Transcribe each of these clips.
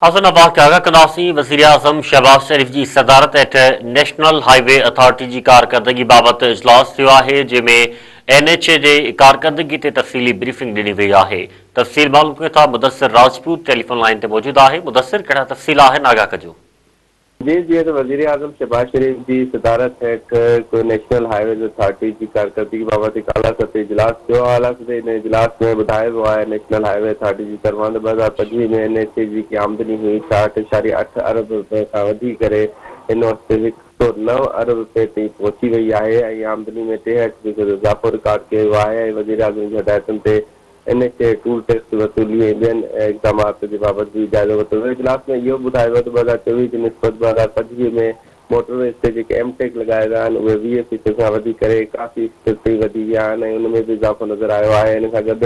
حسن عباس کي آگاهه ڪنداسين، وزيراعظم شهباز شريف جي صدارت هيٺ نيشنل هاء وي اٿارٽي جي ڪارڪردگي بابت اجلاس ٿيو آهي، جنهن ۾ اين ايڇ اي جي ڪارڪردگي تي تفصيلي بريفنگ ڏني وئي آهي، تفصيل معلوم ڪيون ٿا، مدثر راجپوت ٽيليفون لائين تي موجود آهي، مدثر ڪهڙا تفصيل آهن آگاهه ڪجو. جي جيئن ته وزيراعظم شهباز شريف جي صدارت هيٺ نيشنل هاء ويز اٿارٽي جي ڪارڪردگي بابت هڪ اعليٰ سطحي اجلاس ٿيو. اعليٰ سطحي ان اجلاس ۾ ٻڌايو ويو آهي نيشنل هاء وي اٿارٽي جي طرفان ته 2025 ۾ اين ايڇ اي جي جيڪي آمدني هئي 66 اشاريه اٺ ارب رپين کان وڌي ڪري هن وقت 109 ارب رپين تائين پهچي وئي آهي ۽ آمدني ۾ 63 فيصد اضافو رڪارڊ ڪيو ويو آهي ۽ وزيراعظم جي هدايتن تي اين ايڇ اي ٽول ٽيڪس وصولي ۽ ٻين اقدامات جي بابت به جائزو ورتو ويو. اجلاس ۾ اهو به ٻڌايو ويو ته 2024 جي نسبت 2025 ۾ موٽر ويز تي جيڪي ايم ٽيگ لڳايا ويا آهن اهي 20 فيصد کان وڌي ڪري 81 فيصد تائين وڌي ويا آهن ۽ ان ۾ به اضافو نظر آيو آهي ان کان گڏ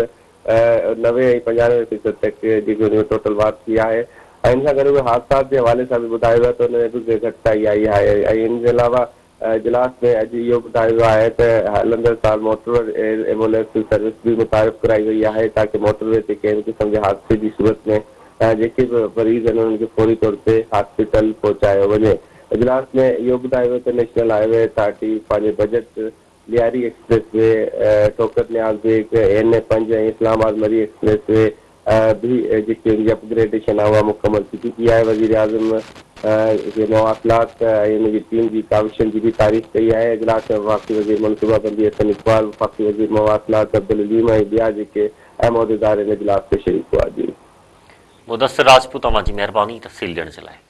90 ۽ 95 فيصد تڪ جيڪي ان ۾ ٽوٽل واڌ ٿي آهي ۽ ان سان گڏ اهي حادثات جي حوالي سان به ٻڌايو ويو ته ان ۾ به گهٽتائي آئي آهي ۽ ان جي علاوه اجلاس ۾ اڄ اهو ٻڌايو ويو آهي ته هلندڙ سال motorway air ambulance service به متعارف ڪرائي وئي آهي تاڪه موٽر وي تي ڪنهن به قسم جي حادثي جي صورت ۾ جيڪي به مريض آهن انهن کي فوري طور تي هاسپيٽل پهچايو وڃي. اجلاس ۾ اهو ٻڌايو ويو ته نيشنل هاء وي اٿارٽي پنهنجي budget Lyari expressway, Thokar Niaz Beg, N اي پنج ۽ اسلام آباد مري ايڪسپريس وي به جيڪي ان جي اپ گريڊيشن آهي اها مڪمل ٿي چڪي آهي. وزيراعظم کي مواصلات ۽ ان جي ٽيم جي ڪاوشن جي به تعريف ڪئي آهي. اجلاس ۾ وفاقي وزير منصوبابندي احسن اقبال، وفاقي وزير مواصلات عبدالعليم ۽ ٻيا جيڪي اهم عهديدار ان اجلاس ۾ شريڪ هئا. جي. مدثر راجپوت اوهان جي مهرباني تفصيل ڏيڻ جي لاء.